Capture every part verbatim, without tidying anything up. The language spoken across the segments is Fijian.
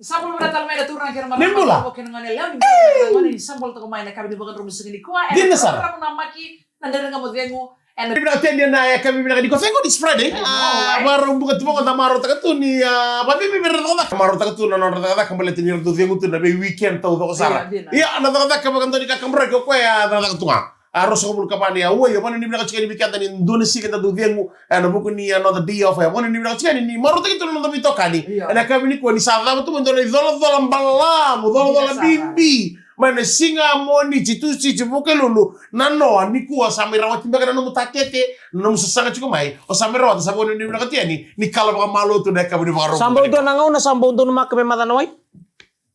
Sa bula vinaka tale mai na turaga kei na marama. Ni bula. Kei na gone yalewa, ni bula vinaka na gone, ni sa bula toka mai na yakavi ni vakadromu siga nikua. Dina sara. Ena programu na Maki, na Dredre Ga Mo Cegu. Ena vinaka tale ena yakavi vinaka nikua. Thank God it's Friday. I know, right? Ah, vakarau buka tu vaka da marautaka tu ni, ah, vakabibi vei ira na cakacaka. Marautaka tu na nodra cakacaka baleta ni ratou cegu tu na vei weekend taucoko sara. Io, dina. Ia, na cakacaka vakadua ni kakaburaki o koya e cakacaka tu ga. A, ruasagavulu ka va ni aua, ia, vakanuinui vinaka tiko yani vei keda ni dua na siga eda dau cegu, e, ena vuku ni, e, noda day off, e, vakanuinui vinaka tiko yani ni marautaki tu na noda veitokani. Io. Ena yakavi nikua ni sa cava tu mai dua na icolacola balavu, colacola bibi. Mai na siga Moniti, Tusiti, Vukelulu, na noa, nikua sa mai rawati beka na nomu takete, na nomu sasaga tiko mai, o sa mai rawata, sa vakanuinui vinaka tiko yani, ni kala vakamalua tu na yakavi ni Vakaraubuka. Sa bau dua na gauna, sa bau donumaka me maca na wai?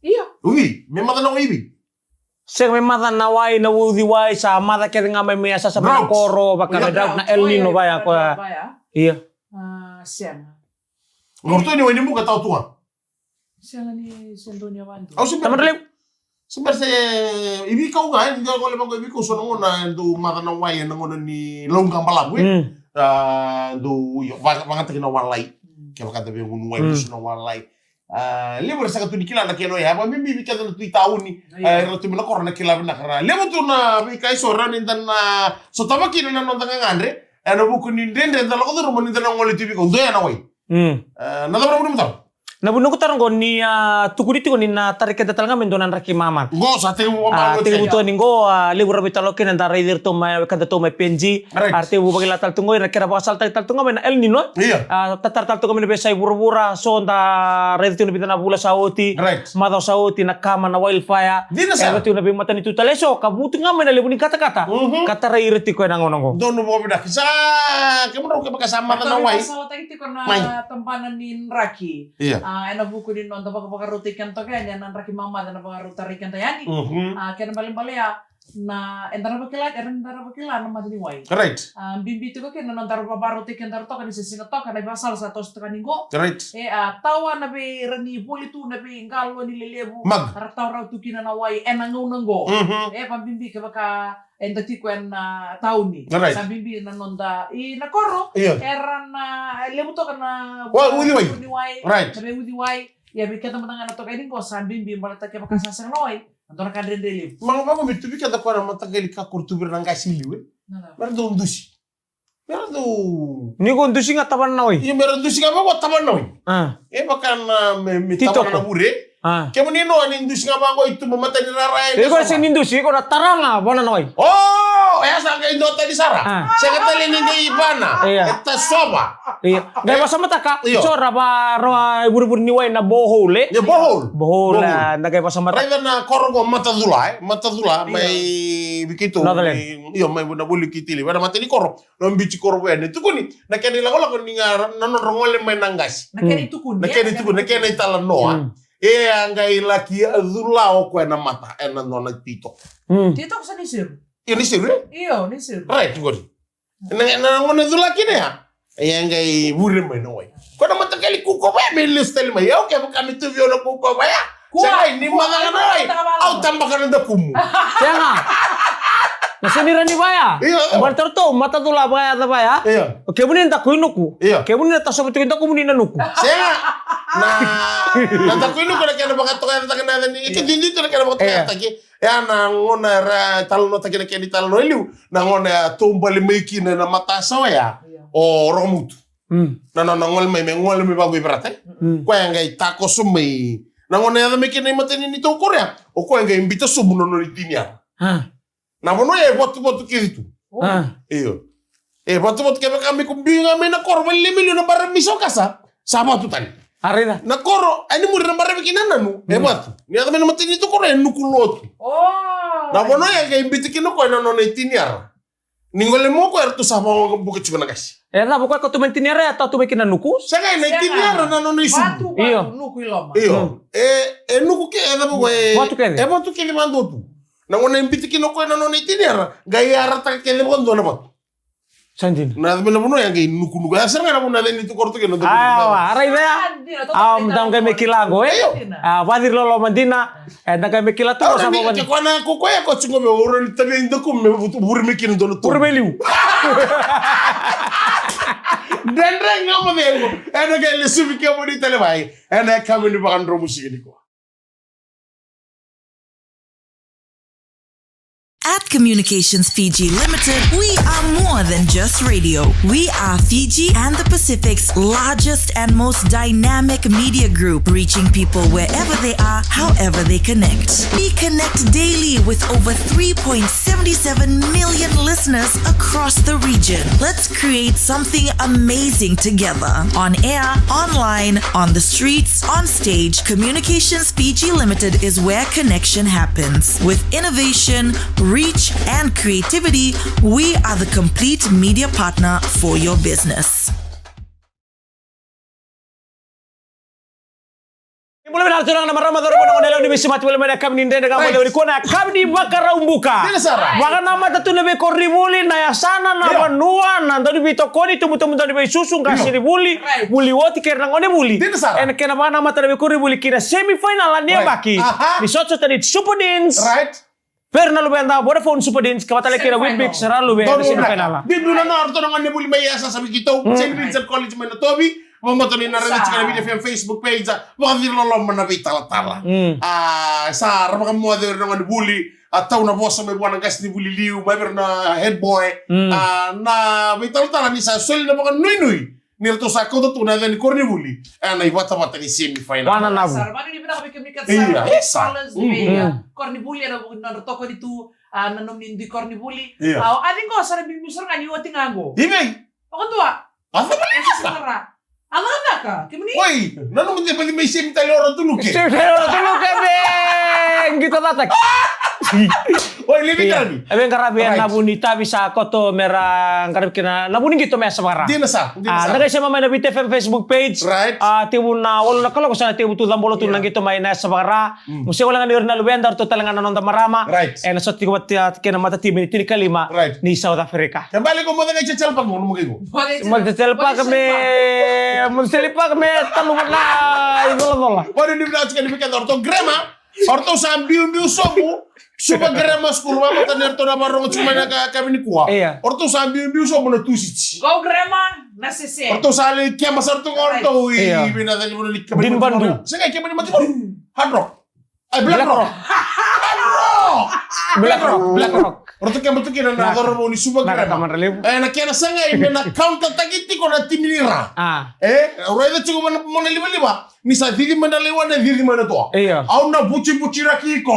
Io. Ui, me maca na wai, ui. Sega me maca na wai, na uciwai, sa maca kece ga mai, mai yasayasa mai na koro, vaka me drought, na El Nino vaya, koya. Ia. Ah, sega. Qori tu ni wai ni buka tau tu ga. Sega ni se dua ni a vadu. Au se bera. Tamata levu. Se bera se, i Vikau ga, e, ni dau gole vaqo i Vikau so na gauna, e dau maca na wai, e na gauna ni lauqa balavu, e. Mm. Ah, dau, io, va-, vagataki na walai. Mm. Kevaka da via gunu wai, mm, musu na walai. Ah, levu era sega tu ni kila na kena oya, vakabibi vei keda na tu i tauni. Io. Ah, era tu mai na koro na kila vinaka ra. Levu tu na veika eso e rawa ni da na sotava kina na noda gagadre. Ena vuku ni dredre da lako curuma ni da na gole tu i Vikau. Dua ya na wai. Mm. Ah, na cava na vuna matau? Na vuna noqu taro qo ni, ah, tukuni tiko ni na tarai keda tale ga me dua na draki mamaca. Qo sa tekivu, ah, tekivu tu ni qo, ah, levu ra veitalanoa kina da raici iratou mai, wekadatou mai Penji. Right. A ra tekivu vakila tale tu qo, ira na kena vakasalataki tale tu ga mai na El Nino. Ia. A, tatara tale tu ga mai na veiyasai vuravura, so da raica tiko na vica na vula sa oti. Right. Macawa sa oti, na kama, na wildfire. Dina sara. E yaco tiko na veimatanitu tale eso, ka vu tu ga mai na levu ni katakata. Mhm. Ka tarai ira tiko ena gauna qo. Donu vakavinaka. Sa, kemudrau kevaka sa maca na wai. Vakasalataki tiko na tabana ni draki. Ia. A, ena vuku ni noda vakavakarautaki keda toka yani, na draki mamaca na vakarau tarai keda yani. Mhm. A, kena balebale ya, na, eda na vakila, eda na vakila na maca ni wai. Right. A, bibi tiko kina na nodaru vakavakarautaki keda toka ni se siga toka na ivakasala sa toso toka ni qo. Right. E, a, tawa na vei ira ni voli tu na veiqalo ni lelevu. Mug. Ra tawa rawa tu kina na wai ena gauna qo. Mhm. E, vakabibi kevaka eda tiko ena tauni. Right. Sa bibi na noda, i na koro. Ia. Era na, e, levu toka na, wa-, uciwai. Ni wai. Right. Na veiuciwai. Ia vei keda mada ga na toka yani qo sa bibi baleta kevaka sa sega na wai. Dua na ka dredre levu. Maga vaqo me tu vei keda koya na mataqali kakua ra tu vei ira na qase i liu, e? Na cava? Me ra dau dusi. Me ra dau. Ni ko dusi ga tavana na wai. Io, me ra dusi ga vaqo tavana na wai. A. E vaka na me, me titoko. Tavana na vure. A. Kemuni no ni dusi ga vaqo i tuba mata ni rara e. Iko se ni dusi, iko na tara ga vana na wai. O, e sa qai dua tani sara. A. Sega tale ni qai vana. Ia. E tasova. Ia. Qai vasamataka. Io. So ra va, ra va i vurevure ni wai na borehole, e? Ia, borehole. Borehole, borehole. A, na qai vasamataka. Raica na koro qo Matacula, e? Matacula, io, mai Vikito. Northern. Io, mai na voli Kitili. Vei na mata ni koro, na bici koro vei na tukuni. Na kena ilakolako ni ga na nodra gole mai na qase. Na kena itukuni. Na kena itukuni, na kena italanoa. Mm. E a qai laki cula o koya na mata, ena nona titoko. Mm. Titoko sa ni seru. Io, ni seru, e? Io, ni seru. Right, qori. Na, na, na gauna e cula kina ya. E a qai vure mai na wai. Ko na mataqali kuko vaya me lesu tale mai. Au kevaka me tuvi au na kuko vaya. Kua. Sega, ni macaga na wai. Au tabaka na dakumu. Sega. Na sega ni rawa ni vaya. Io, io. Baleta ratou Matacula vaya, ca vaya. Io. O kemuni na daku i nuku. Io. Kemuni na tasova tiko i dakumuni na nuku. Sega. Na, na daku i nuku na kena vakatokayacataki na yaca ni. Io. Ke didito na kena vakatokayacataki. Io. E a na gauna era talanoataki na kena italanoa e liu, na gauna e a taubale mai kina na matasawa ya, io, o Rokomutu. Mm. Na, na, na gole mai, me gole mai vaqo i Verata. Mm. Koya qai takoso mai. Na gauna e yaco mai kina i mata ni, ni taukoro ya, o koya qai bita sobu na nona itiniyara. A. Na vanua ya e vatuvatu kece tu. O. A. Io. E vatuvatu, kevaka me ko biu ga mai na koro, vale me liu na bara misa o kasa, sa vatu tale. A raica. Na koro, e ni muri na bara vei kina nanu, e vatu. Mm. Ni yaco mai na matanitu koro, e nuku lotu. O. Na vanua ya qai biuti kina o koya na nona itiniyara. Ni gole mai o koya, eratou sa vakabuka tiko na qase. E cava o koya ka tu mai na itiniyara, e a tu mai kina na nuku? Sega, na itiniyara na nona isuvu. Vatu, vatu, io, nuku i loma. Io. Mm. E, e nuku ke, e cava o koya, e vatu kece. E vatu kece vakadua tu. Na gauna e biuti kina o koya na nona itiniyara, qai yarataka kece vakadua na vatu. Sa dina. Na yaco mai na vanua ya qai nukunuku. Ya sara ga na vanua ya ni tu koro tu kina. Awa, a raica ya. Sa dina, totoka. Awa, me da qai me kila qo, e? Io. A, vaciri loloma dina. E, da qai me kila tu, au sa na mi, vaciri. Ke koya na kuko ya, ko tiko me ura ni tavia i dakumu me vutu, vuri me kina dua na tu. Vuri me liu. Dredre ga mo cegu. Ena qai lesuvi kemuni tale mai ena yakavi ni vakadromu siga nikua. At Communications Fiji Limited, we are more than just radio. We are Fiji and the Pacific's largest and most dynamic media group, reaching people wherever they are, however they connect. We connect daily with over three point seven seven million listeners across the region. Let's create something amazing together. On air, online, on the streets, on stage, Communications Fiji Limited is where connection happens. With innovation, reach, and creativity, we are the complete media partner for your business. Ni bula vinaka turaga na marama, cauravou, na goneyalewa, ni veisemati voli mai na yakavi ni dredre ga mo lewe ni kua, na yakavi ni Vakaraubuka. Dina sara. Vakanamata tu na veikoronivuli, na yasana, na vanua, na dauniveitokoni, tubutubu dauniveisusu, qasenivuli, vuli oti kei ira na gonevuli. Dina sara. Ena kena vakanamata na veikoronivuli ki na semifinal ni yabaki ni sotasota ni Super Deans. Right. Vei ira na luveda, Vodafone Super Deans, ka vata kei na Weet-Bix, ra luve ena semifinal. Bibi na noa, ratou na gonevuli mai e sa sa vei keitou, Saint Vincent College mai Natovi. Vakabauta ni na raica tiko na Viti F M Facebook page, vakaciriloloma na veitalatala. A, sa ra vakamoce o ira na gonevuli, a, tau na vosa mai vua na qasenivuli liu, mai vei ira na head boy. A, na veitalatala ni sa soli na vakanuinui ni ratou sa kauta tu na yaca ni koronivuli ena ivatavata ni semifinal. Vua na Navu. Sara, vakanuinui vinaka vei kemuni kece sara, scholars vei koronivuli ena vuku ni nodra tokoni tu, a, na nomuni dui koronivuli. Io. A, o Adi qo sa na biubiu sara ga ni oti ga qo. I vei? Vakadua. A cakacaka. A cakacaka, kemuni? Oi, nanuma de baci mai semi tale o Ratu Luke. Semi tale o Ratu Luke, me qito cataki. Oi, levi tale. E veiqaravi ena vu ni tavi sa koto me ra qaravi kina na vu ni qito me yasa vakara. Dina sa, dina sa. Na qai sema mai na Viti F M Facebook page. Right. A, tevu na walu na kaloko sa na tevu tu, cabolo tu na qito mai na yasa vakara. Mo se wale ga ni o ira na luveda, ratou tale ga na noda marama. Right. Ena sota tiko vata kei na matatimi ni tinikalima ni South Africa. Ke bale ko moce ga i Chelsea Park, mo moce ga i ko. Moce Chelsea Park me, moce Chelsea Park me taluva na icolacola. Vakanuinui vinaka tiko ni vei keda o ratou Grammar. O ratou sa biubiu sobu. Suva Grammar School, vakamatata ni ratou na vakarorogo tiko mai na yakavi nikua. Io. O ratou sa biubiu sobu na Tusiti. Go Grammar, na sese. O ratou sa lai keba sara tu ga o ratou i vei na cali vuna ni keba ni mati. Sega, i keba ni mati. Hard Rock. Ai, Black Rock. Hard Rock. Black Rock. Black Rock. O ratou keba tu kina na cauravou ni Suva Grammar. E, na kena sagai me na counter taki tiko na timi ni Ra. E, o raica tiko mo na livaliva. Ni sa cici mai na laione, cici mai na toa. Io. Au na vucivuci raki iko.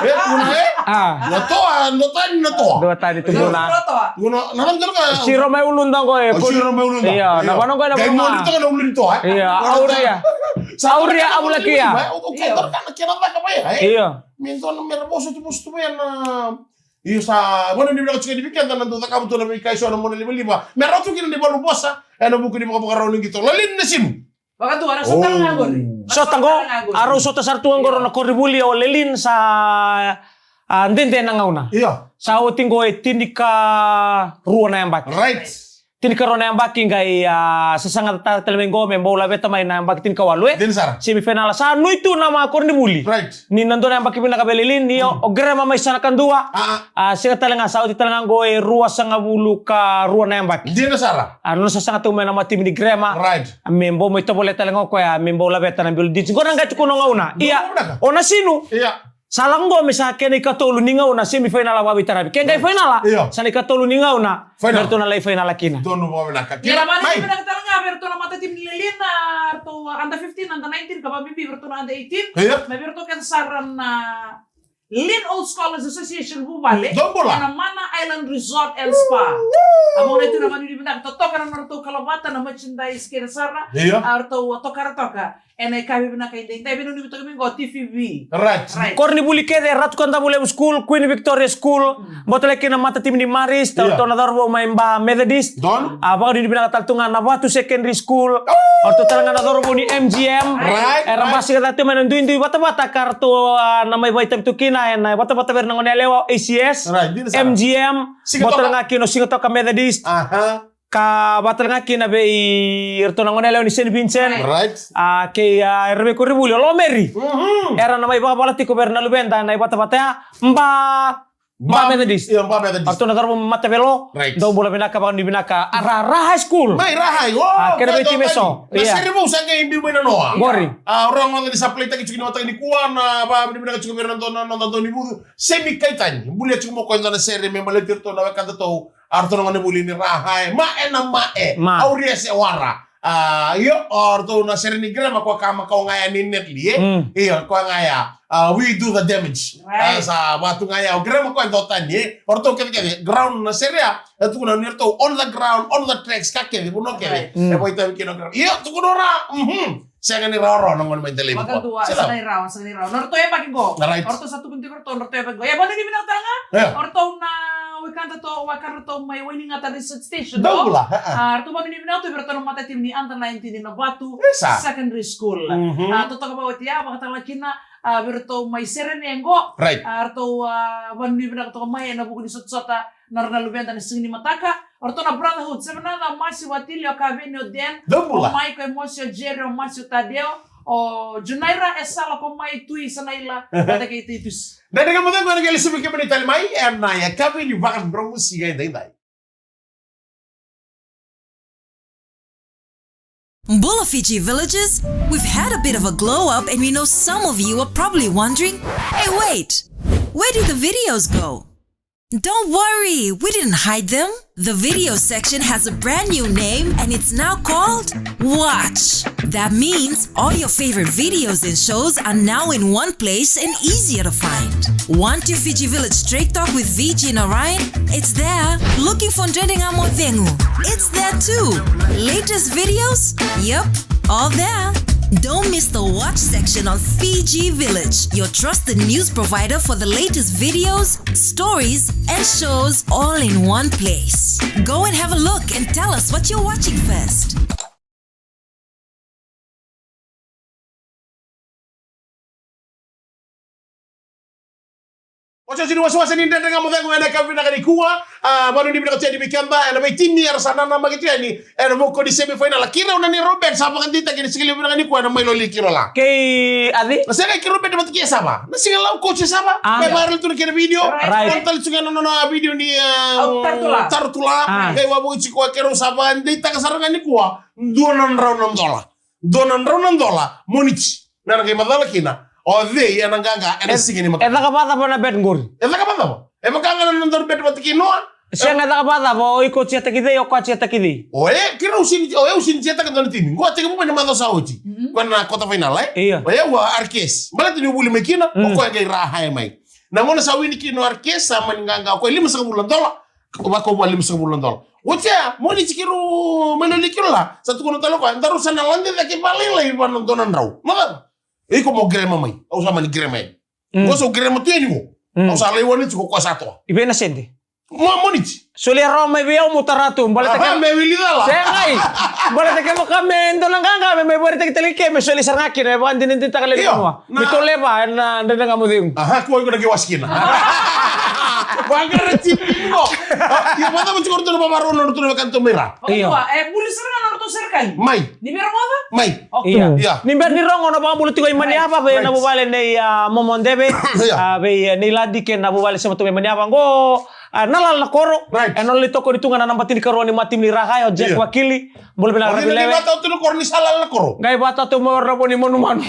E, kuna e? Na toa, na toa ni na toa. Dua tani tu buna. Kuna, na, na, na, na, siro mai ulu dua qo e. Siro mai ulu dua. Io, na vana qo na vana. Qai moni toka na ulu ni toa, e? Io, auria. Sa auria, avulakia. Io. Kena caka mai, e? Io. Me dua na mera vosa tu, vosa tu mai na. Io, sa vakanuinui vinaka tiko ni vei keda na dau cakava tu na veika eso na mona livaliva. Me rau tu kina ni valu vosa ena vuku ni vakavakarau ni qito. Lalin na sinu. Vakadua, a rau sota ga qori. Sota qo, a rau sota sara tu ga qori na koronivuli o Lelin sa, a, dede na gauna. Io. Sa oti qo e tinikarua na yabaki. Right. Tinikarua na yabaki qai, a, sasagataka tale mai qo me bau laveta mai na yabaki tinikawalu, e? Dina sara. Semifinal sa nui tu na ma koronivuli. Right. Ni na dua na yabaki vinaka vei Lelin, ni o, o Grema mai sa na kadua. A, a. A, sega tale ga, sa oti tale ga qo e ruasagavulu ka rua na yabaki. Dina sara. A, nona sasaga tu mai na matimi ni Grema. Right. A, me bau mai tovolea tale ga o koya, me bau laveta na Buildings. Qo na qai tukuna gauna. Ia, o na sinu. Ia. Sa lako qo me sa kena ikatolu ni gauna semifinal vakaveitaravi. Ke qai final, sa na ikatolu ni gauna. Final. Me ratou na lai final kina. Donu vakavinaka. Ia, na vakanuinui vinaka tale ga vei ratou na matatimi ni Lelin, a, ratou under fifteen, under nineteen, ka vakabibi vei ratou na under eighteen. Ia. Me vei ratou kece sara na Lin Old Scholars Association vuvale. Donu bula. Ena Mana Island Resort and Spa. A, vakanuinui tu na vakanuinui vinaka, totoka na nodratou kalavata, na merchandise kei na sara. Ia. A, ratou a tokara toka. Ena ikavi vinaka edaidai, vei na numi toka mai qo T V V. Right. Right. Koronivuli kece, Ratu Kadavulevu School, Queen Victoria School, bau tale kina matatimi ni Marist, ratou na cauravou mai Ba Methodist. Donu. A, vakanuinui vinaka tale tu ga na Vatu Secondary School. O ratou tale ga na cauravou ni M G M. Right. Era basika cake tu mai na duidui vatavata ka ratou, a, na mai vakaitavi tu kina ena vatavata vei ira na goneyalewa, A C S. Right. Dina sara. M G M. Bau tale ga kina o Sigatoka Methodist. Aha. Ka vata tale ga kina vei iratou na goneyalewa ni Saint Vincent. Right. A, kei, a, era veikoronivuli o Lomeri. Mhm. Era na mai vakavala tiko vei ira na luveda na ivatavata ya. Ba Ba Methodist. Io, Ba Methodist. Ratou na cauravou mai Matavelo. Right. Dou bula vinaka, vakanuinui vinaka. A Ra, Ra High School. Mai Ra High. O, a, kena vei timi eso. Na sere vou sa qai biu mai na noa. Qori. A, o ratou ga ni supply taki tiko ni mataka nikua, na vakanuinui vinaka tiko vei ira na dau, na noda dau ni vucu. Semi Kaitani. Bulia tiko mo koya na sere me baleti iratou na wekadatou. A ratou na gone vuli ni Ra High. Ma e na ma e. Ma. Au ria se wara. A, io, o ratou na sere ni grema ko ka ma kau ga ya ni Natalie, e? Mm. Io, ko ga ya. A, we do the damage. Right. A, sa vatu ga ya, o grema ko e dotani, e? O ratou kece kece, ground na sere ya, e tukuna ni ratou on the ground, on the tracks, ka kece, vuno kece. Right. Mm. E vaitavi kina o grema. Io, tukuna o Ra, mhm. Sega ni rawarawa na gone mai Delaivukua. Vakadua, sega ni rawa, sega ni rawa. Na ratou e maki qo. Right. O ratou sa tukuni tiko ratou, na ratou e maki qo. Ia, vakanuinui vinaka tale ga. Io. O ratou na wekadatou, wekadatou mai Wainigata Research Station. Dou bula, e, e. A, ratou vakanuinui vinaka tu vei iratou na matatimi ni under nineteen ni Navatu Secondary School. Mhm. A, totoka vakaoti ya, vakatale kina, a, vei iratou mai Serene qo. Right. A, ratou, a, vakanuinui vinaka toka mai ena vuku ni sotasota na nodra na luveda na siga ni mataka. O ratou na Brotherhood, Sevenana, o Masi, o Atili, o Kaveni, o Dan, o Maiko, o Mosi, o Jerry, o Masi, o Tadeo, o Junaira, e Sala, ko mai Tui, Sanaila, vata kei Titus. Dredre Ga Mo Cegu ena qai lesu vei kemuni tale mai ena yakavi ni vakadromu siga edaidai. Bula Fiji villagers, we've had a bit of a glow up and we know some of you are probably wondering, "Hey, wait, where did the videos go?" Don't worry, we didn't hide them. The video section has a brand new name and it's now called Watch. That means all your favorite videos and shows are now in one place and easier to find. Want your Fiji Village Straight Talk with V G and Orion? It's there. Looking for Dredre Ga Mo Cegu? It's there too. Latest videos? Yep, all there. Don't miss the Watch section on Fiji Village, your trusted news provider for the latest videos, stories, and shows all in one place. Go and have a look and tell us what you're watching first. Otioti ni wasewase ni Dredre Ga Mo Cegu ena yakavi vinaka nikua. A, vakanuinui vinaka tu yani vei keda ena veitimi era sa nanamaki tu yani ena vuku ni semi final. Kei rau na ni Robert sa vakadeitaki ena siga levu vinaka nikua ena Mailoli Kilola. Kei Aci? Na sega, kei Robert vata kei Sava. Na siga Lau coach Sava. A. Mai vakarau tu na kena video. Right. Ena tale tu ga na nona video ni, a, Tarutula. Tarutula. A. Qai wavoki tiko kei rau sa vakadeitaka sara ga nikua. Dua na drau na dola. Dua na drau na dola, Moniti. Na na qai macala kina o cei ena qaqa ena siga ni mataka. E caka vakacava na bet qori? E caka vakacava? E vaka ga na nodaru bet vata kei Noa. Sega, e caka vakacava? O iko tiyataki cei, o koya tiyataki cei? O e, kei rau sini, o e au sini tiyataka dua na timi. Qo a tekivu mai na macawa sa oti. Ko na quarter final, e? Io. O e au a R K S. Baleta niu vuli mai kina, o koya qai Ra High mai. Na gauna sa wini kina o R K S, sa mani qaqa o koya limasagavulu na dola. Vakau va limasagavulu na dola. Oti ya, Moniti, kei rau Mailoli Kilola. Sa tukuna tale o koya, daru sa na lade cake vakalailai va na dua na drau. Na cava? Iko mo grema mai. Au sa mani grema yani. Qo sa au grema tu yani qo. Au sa laiwani tiko, o koya sa toa. I vei na sede? Mo, Moniti. Solia rawa mai vei au mo tara tu. Baleta ke me wili cala. Sega. Baleta kevaka me dua na qaqa me mai vakaraitaki tale ke, me soli sara ga kina, me vakadinadinataka leli vanua. Me toleva ena Dredre Ga Mo Cegu. Aha, kua iko na ke wasi kina. Vaqara tiko. Ia, vakacava tiko ratou na vavarau na ratou na wekadatou mai Ra? Io. E buli sara ga na ratou serekali. Mai. Ni bera rogoca? Mai. Okay. Io. Ia. Ni bera ni rogo na vakabula tiko i Maniava, vei na vuvale nei, a, Momo Deve. Ia. A, vei, e, nei Ladi kei na vuvale sema tu mai Maniava qo. A, na lala na koro. Right. E nona lai tokoni tu ga na naba tinikarua ni matimi ni Ra High, o Jack Wakili. Bula vinaka. Ravi levu. Ni vata tu na koro ni sa lala na koro. Qai vata tu mo ravo ni manumanu.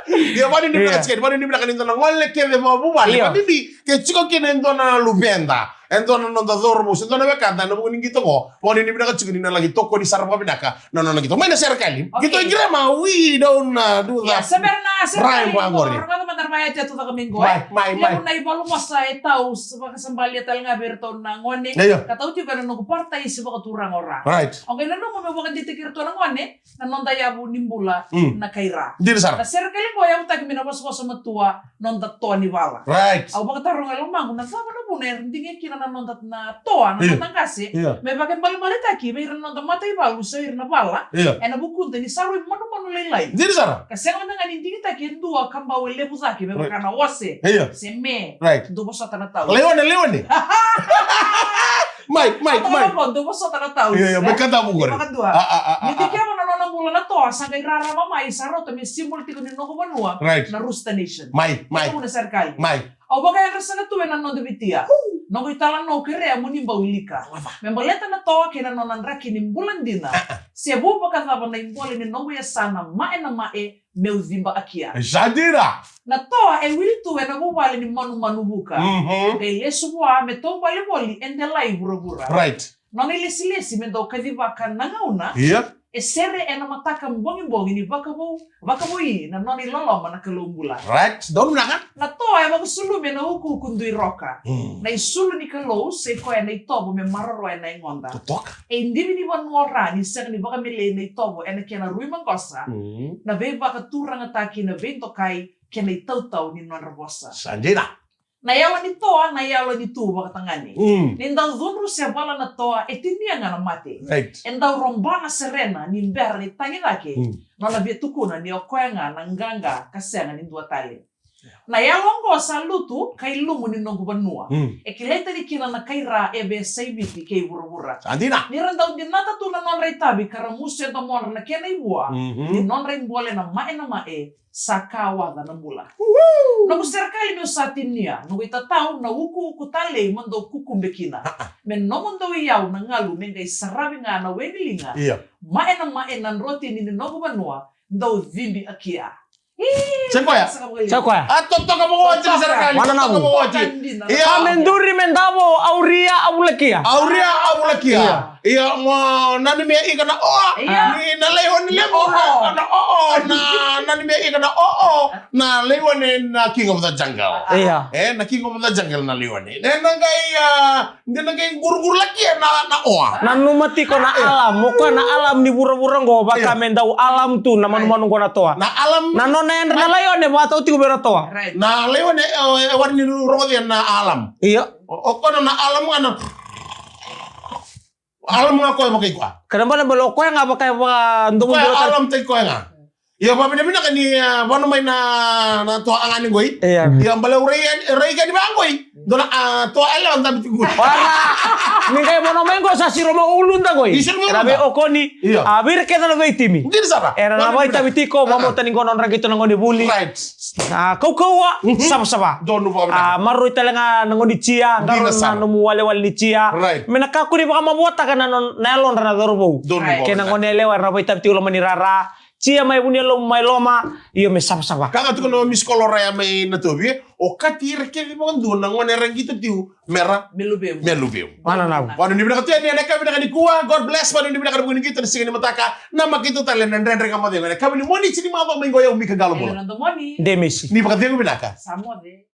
Ia, vani ni vinaka tiko, vani ni vinaka ni dua na gole kece vakavuvale. Io. Vani ni ke tiko kina e dua na luveda, e dua na noda cauravou se dua na wekada ena vuku ni qito qo. Vani ni vinaka tiko ni na laki tokoni sara vakavinaka na nona qito. Mai na serekali. Okay. Qito i grema, we don't, uh, do that. Ia, se bera na serekali qori. Rogoca mada na vaya tia tu caka mai qo. Mai, mai, mai. Levu na ivalu vosa e tau, vakasabalia tale ga vei iratou na gone. Io. Ka tau tiko ena noqu paradise vakaturaga o Ra. Right. O qai nanuma meu vakadeitaki iratou na gone na noda yavu ni bula na kai Ra. Dina sara. Na serekali qo e yavutaki me na vosavosa matua noda toa ni vala. Right. Au vakataroga e lomaqu na cava na vuna era digia kina na noda na toa, na noda qase. Io. Me vakaibalebaletaki vei ira na noda mataivalu se ira na vala. Io. Ena vukuda ni sa rui manumanu lailai. Dina sara. Ka sega mada ga ni digitaki e dua ka bau e levu cake me vaka na ose. Io. Se me. Right. Dou vosota na tau. Leone, leone. Mai, mai, mai. Dou vosota na tau. Io, io, me kadavu qori. Vakadua. A, a, a, a. Ni dikeva na nona Bula na toa sa qai rarama mai, sa rauta me symbol tiko ni noqu vanua. Right. Na Rooster Nation. Mai, mai. Kei na serekali. Mai. Au vakayadra sara tu ena noda vitia. Noqu italanoa au kerea mo ni bau wilika. Me baleta na toa kei na nona draki ni bula dina. Se vu vakacava na ibole ni noqu yasana, mae na mae, meu ciba akia. Sa dina. Na toa e wili tu ena vuvale ni manumanu vuka. Mhm. Qai lesu vua me taubale voli e delai vuravura. Right. Nona ilesilesi me dau kacivaka na gauna. Ia. E sere ena mataka bogibogi ni vakavou, vakavoui na nona iloloma na Kalou bula. Right. Donu vinaka. Na toa e vakasulumi ena ukuuku dui roka. Mm. Na isulu ni Kalou, sa i koya na itovo me maroroya na yagoda. Totoka. E idivi ni vanua o Ra ni sega ni vakamelei na itovo ena kena rui maqosa. Mm. Na veivakaturagataki, na veidokai, kei na itautau ni nodra vosa. Sa dina. Na yalo ni toa, na yalo ni tu vakatagane. Mm. Ni dau cudru se vala na toa, e tinia ga na mate. Right. E dau roba na serena ni bera ni tagi cake. Mm. Nona via tukuna ni o koya ga na qaqa ka sega ni dua tale. Na yalo oqo sa lutu ka i lumu ni noqu vanua. Mm. E kilai tani kina na kai Ra e veiyasai Viti kei vuravura. Sa dina. Ni ra dau dinata tu na nodra itavi ka ra musu e domodra na kena ivua. Mhm. Ni nodra ibole na mae na mae, sa kawaca na bula. Woohoo! Noqu serekali meu sa tinia, noqu itatau na ukuuku talei mo dou kukube kina. Ah, ah. Me nomudou iyau na galu me qai saravi ga na we ni liga. Ia. Mae na mae na drotini ni noqu vanua, dou cibi akia. Ih, sa koya. Sa koya. A totoka vakaoti na serekali. Totoka vakaoti. Ia. Ka me duri me davo, au ria, au vulakia. Au ria, au vulakia. Ia. Ia, mo nanumi ika na oa. Ia. Ni na laione levu na, na oo, na nanumi ika na oo. Na laione na king of the jungle. Ia. E, na king of the jungle na laione. E, na qai, a, de na qai qurqurlakia na, na oa. Nanuma tiko na alarm, o koya na alarm ni vuravura qo, vaka me dau alarm tu na manumanu qo na toa. Na alarm. Na nona yadra na laione, vakatau tiko vei na toa. Right. Na laione, e, e wari ni rogocia na alarm. Ia. O, o koya na alarm ga na. Alarm ga koya vakaikoya. Ka na balebale o koya ga vaka, vaka domu koya bula ta- alarm tai koya ga. Ia, vavinavinaka ni, a, vano mai na, na toa agani qoi. Ia. Ia, bale au rai, rai gani vaqoi. Dona, a, toa ele on tabi tiko. Ora. Ni qai vano mai qo sa siro mo uluda qoi. Ni siro mo uluda. Era vei okoni. Ia. A, vei ira kece na veitimi. Dina sara. Era na vakaitavi tiko, vamau tani qo na nodra qito na gone vuli. Right. A, kaukauwa, mhm, savasava. Donu vakavinaka. A, maroroi tale ga na gone ni jia, qaro na nomu walewale ni jia. Right. Me na kakua ni vakamavoataka na, na, na yalodra na cauravou. Donu vakavinaka. Kei na gone yalewa era na vakaitavi tiko loma ni rara. Jia mai vuniyalomu mai loma, io me savasava. Ka ga tiko na miss call o Raya mai Natovi, e? Okati ira kece vakadua na gone era qito tiko, mera. Me luvemu. Me luvemu. Vana na. Vanu ni vinaka tu yani, ena ka vinaka nikua, God bless, vanu ni vinaka na vuku ni qito na siga ni mataka, na makito tale na Dredre Ga Mo Cegu, ena ka vini moni tini macawa mai qo, o yau Mika Galo Bula. Ena na domoni. Demisi. Ni vakacegu vinaka. Sa moce.